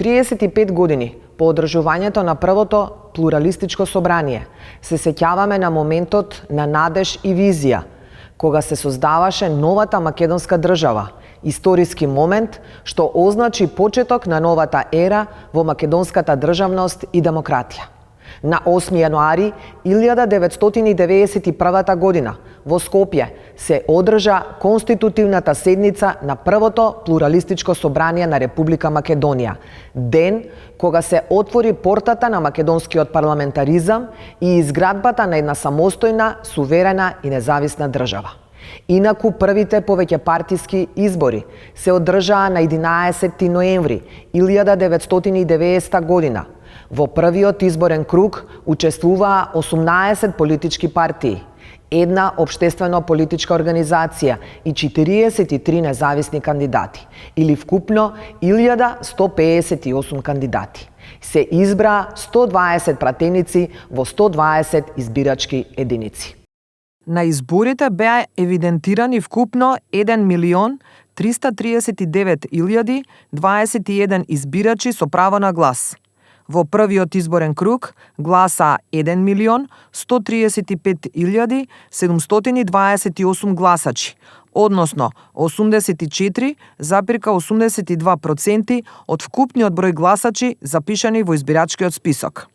35 години по одржувањето на првото плуралистичко собрание, се сеќаваме на моментот на надеж и визија, кога се создаваше новата македонска држава, историски момент што означи почеток на новата ера во македонската државност и демократија. На 8 јануари 1991 година во Скопје се одржа конститутивната седница на првото плуралистичко собрание на Република Македонија, ден кога се отвори портата на македонскиот парламентаризам и изградбата на една самостојна, суверена и независна држава. Инаку првите повеќепартиски избори се одржаа на 11 ноември 1990 година. Во првиот изборен круг учествуваа 18 политички партии, една општествено-политичка организација и 43 независни кандидати, или вкупно 1158 кандидати. Се избраа 120 пратеници во 120 избирачки единици. На изборите беа евидентирани вкупно 1.339.021 избирачи со право на глас. Во првиот изборен круг гласаа 1.135.728 гласачи, односно 84,82% од вкупниот број гласачи запишани во избирачкиот список.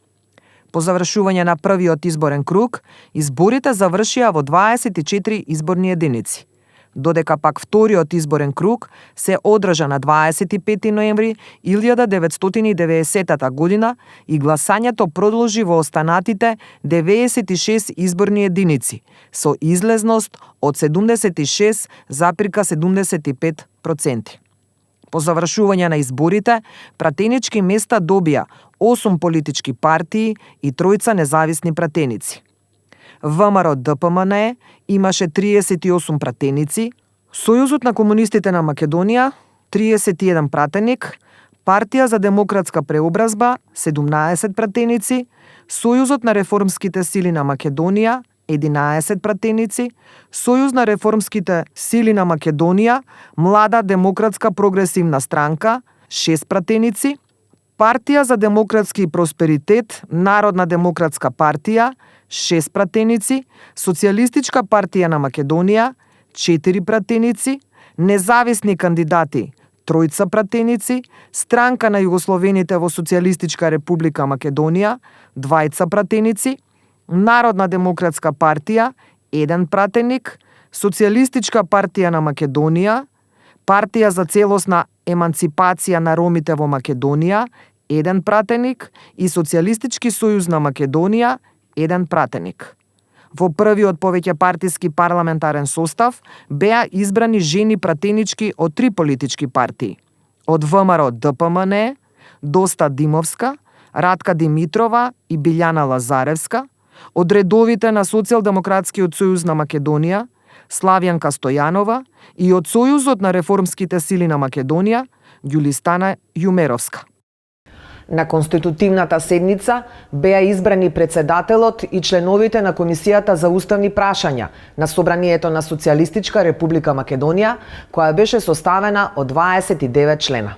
По завршување на првиот изборен круг, изборите завршија во 24 изборни единици, додека пак вториот изборен круг се одржа на 25 ноември 1990 година и гласањето продолжи во останатите 96 изборни единици со излезност од 76,75%. По завршување на изборите, пратенички места добија 8 политички партии и 3 независни пратеници. ВМРО ДПМН имаше 38 пратеници, Сојузот на комунистите на Македонија 31 пратеник, Партија за демократска преобразба 17 пратеници, Сојузот на реформските сили на Македонија 11 пратеници, Сојуз на реформските сили на Македонија, Млада демократска прогресивна странка 6 пратеници, Партија за демократски просперитет, Народна демократска партија 6 пратеници, Социјалистичка партија на Македонија 4 пратеници, независни кандидати 3 пратеници, Странка на југословените во Социјалистичка република Македонија 2 пратеници, Народна демократска партија 1 пратеник, Социјалистичка партија на Македонија, Партија за целосна еманципација на ромите во Македонија 1 пратеник и Социјалистички сојуз на Македонија 1 пратеник. Во првиот повеќепартиски парламентарен состав беа избрани жени пратенички од 3 политички партии. Од ВМРО ДПМН, Доста Димовска, Радка Димитрова и Билјана Лазаревска, од редовите на Социјалдемократскиот сојуз на Македонија, Славјанка Стојанова и од Сојузот на реформските сили на Македонија, Ѓулистана Јумеровска. На конститутивната седница беа избрани председателот и членовите на Комисијата за уставни прашања на Собранието на Социјалистичка република Македонија, која беше составена од 29 члена.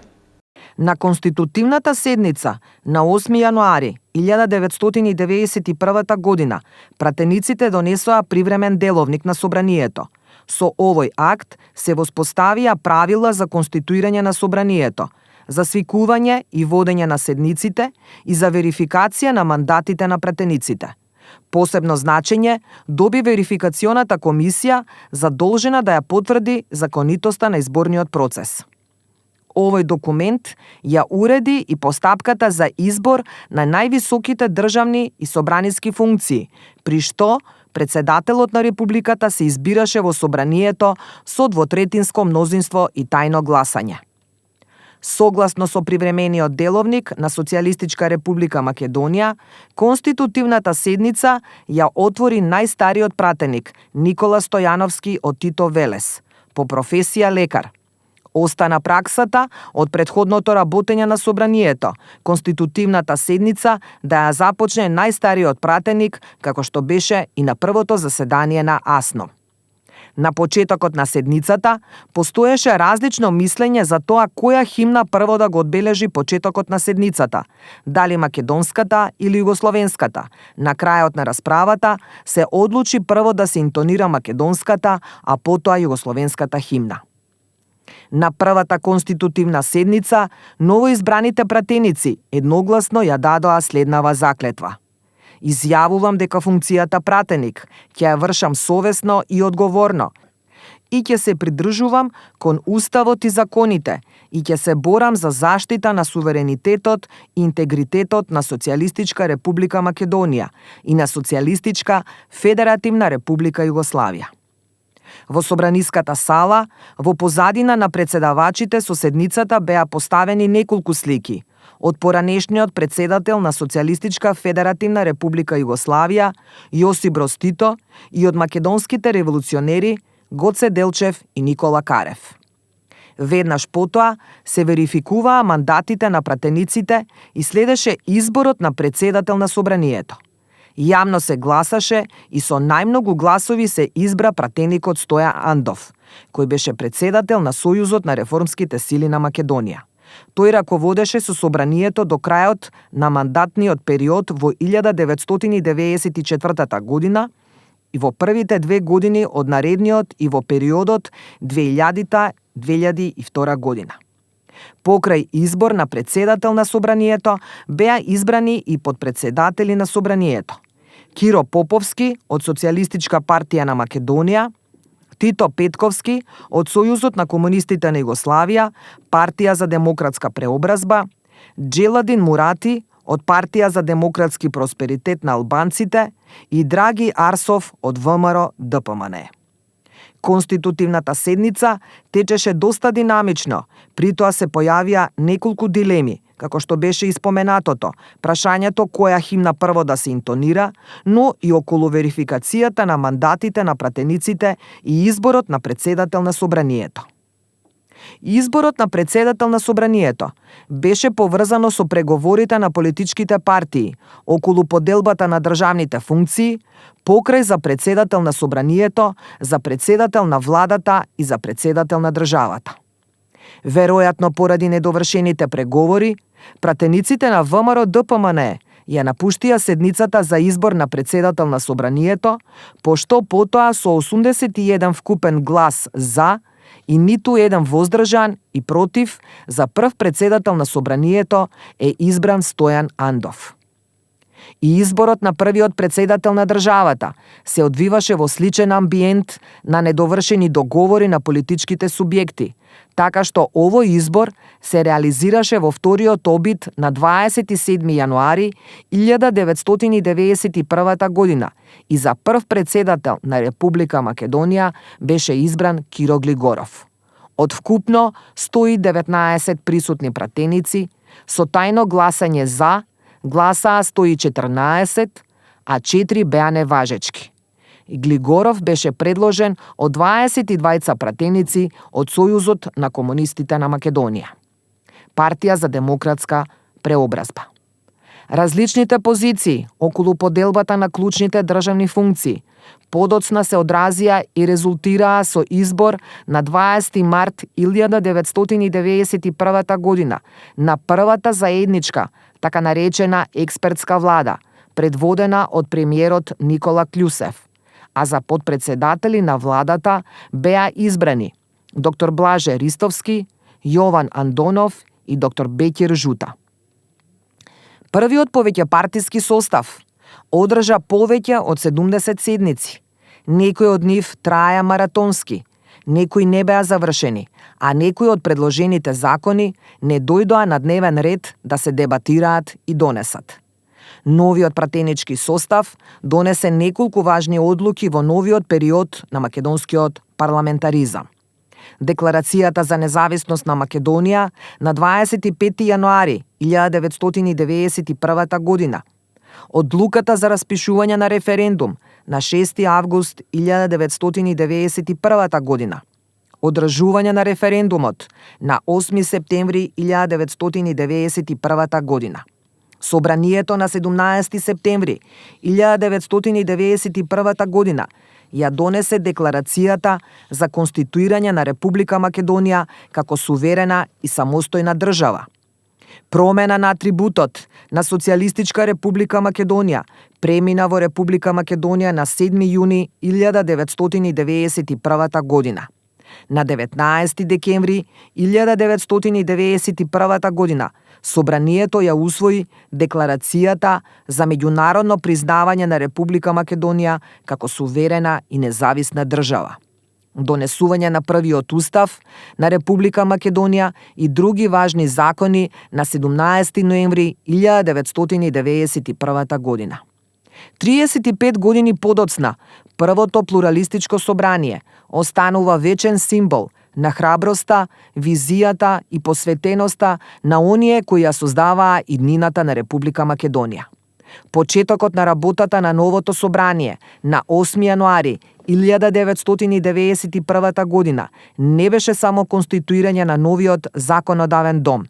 На конститутивната седница на 8 јануари 1991 година пратениците донесоа привремен деловник на Собранието. Со овој акт се воспоставија правила за конституирање на Собранието, за свикување и водење на седниците и за верификација на мандатите на пратениците. Посебно значење доби верификационата комисија задолжена да ја потврди законитоста на изборниот процес. Овој документ ја уреди и постапката за избор на највисоките државни и собраниски функции, при што председателот на републиката се избираше во Собранието со двотретинско мнозинство и тајно гласање. Согласно со привремениот деловник на Социјалистичка република Македонија, конститутивната седница ја отвори најстариот пратеник Никола Стојановски од Тито Велес, по професија лекар. Остана праксата од претходното работење на Собранието, конститутивната седница да ја започне најстариот пратеник, како што беше и на првото заседание на АСНО. На почетокот на седницата постоеше различно мислење за тоа која химна прво да го одбележи почетокот на седницата, дали македонската или југословенската. На крајот на расправата се одлучи прво да се интонира македонската, а потоа југословенската химна. На првата конститутивна седница новоизбраните пратеници едногласно ја дадоа следнава заклетва. Изјавувам дека функцијата пратеник ќе ја вршам совесно и одговорно и ќе се придржувам кон уставот и законите и ќе се борам за заштита на суверенитетот и интегритетот на Социјалистичка република Македонија и на Социјалистичка федеративна република Југославија. Во собраниската сала, во позадина на председавачите со седницата беа поставени неколку слики од поранешниот председател на Социјалистичка федеративна република Југославија, Јосип Броз Тито, и од македонските револуционери Гоце Делчев и Никола Карев. Веднаш потоа се верификуваа мандатите на пратениците и следеше изборот на председател на собранието. Јавно се гласаше и со најмногу гласови се избра пратеникот Стоја Андов, кој беше председател на Сојузот на реформските сили на Македонија. Тој раководеше со собранието до крајот на мандатниот период во 1994 година и во првите 2 години од наредниот и во периодот 2000-2002 година. Покрај избор на председател на собранието беа избрани и подпредседатели на собранието: Киро Поповски од Социјалистичка партија на Македонија, Тито Петковски од Сојузот на комунистите на Југославија, партија за демократска преобразба, Джеладин Мурати од партија за демократски просперитет на албанците и Драги Арсов од ВМРО ДПМН. Конститутивната седница течеше доста динамично, притоа се појавија неколку дилеми, како што беше испоменатото, прашањето која химна прво да се интонира, но и околу верификацијата на мандатите на пратениците и изборот на председател на собранието. Изборот на председател на собранието беше поврзано со преговорите на политичките партии околу поделбата на државните функции, покрај за председател на собранието, за председател на владата и за председател на државата. Веројатно поради недовршените преговори, пратениците на ВМРО ДПМН ја напуштија седницата за избор на председател на собранието, пошто потоа со 81 вкупен глас за и ниту еден воздржан и против, за прв председател на собранието е избран Стојан Андов. И изборот на првиот председател на државата се одвиваше во сличен амбиент на недовршени договори на политичките субјекти, така што овој избор се реализираше во вториот обид на 27 јануари 1991 година и за прв председател на Република Македонија беше избран Киро Глигоров. Од вкупно 119 присутни пратеници, со тајно гласање за гласаа 114, а 4 беа неважечки. Глигоров беше предложен од 22 пратеници од Сојузот на комунистите на Македонија, партија за демократска преобразба. Различните позиции околу поделбата на клучните државни функции подоцна се одразија и резултираа со избор на 20 март 1991 година на првата заедничка, така наречена експертска влада, предводена од премиерот Никола Клјусев, а за подпредседатели на владата беа избрани доктор Блаже Ристовски, Јован Андонов и доктор Бекир Жута. Првиот повеќепартиски состав одржа повеќе од 70 седници. Некои од нив траја маратонски, некои не беа завршени, а некои од предложените закони не дојдоа на дневен ред да се дебатираат и донесат. Новиот пратенички состав донесе неколку важни одлуки во новиот период на македонскиот парламентаризам. Декларацијата за независност на Македонија на 25 јануари 1991 година, одлуката за распишување на референдум на 6 август 1991 година, одржување на референдумот на 8 септември 1991 година, собранието на 17 септември 1991 година ја донесе декларацијата за конституирање на Република Македонија како суверена и самостојна држава. Промена на атрибутот на Социјалистичка Република Македонија премина во Република Македонија на 7 јуни 1991 година. На 19 декември 1991 година Собранието ја усвои Декларацијата за меѓународно признавање на Република Македонија како суверена и независна држава. Донесување на првиот устав на Република Македонија и други важни закони на 17 ноември 1991 година. 35 години подоцна, првото плуралистичко собрание останува вечен символ на храброста, визијата и посветеноста на оние кои ја создаваа иднината на Република Македонија. Почетокот на работата на новото собрание на 8 јануари 1991 година не беше само конституирање на новиот законодавен дом.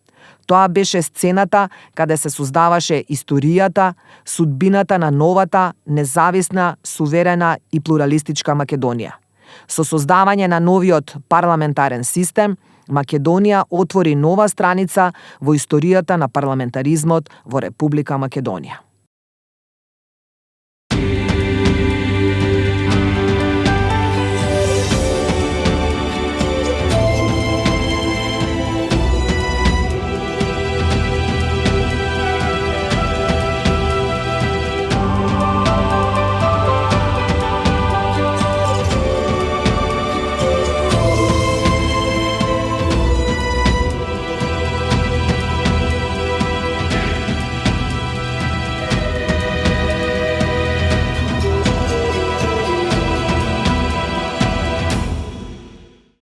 Тоа беше сцената каде се создаваше историјата, судбината на новата, независна, суверена и плуралистичка Македонија. Со создавање на новиот парламентарен систем, Македонија отвори нова страница во историјата на парламентаризмот во Република Македонија.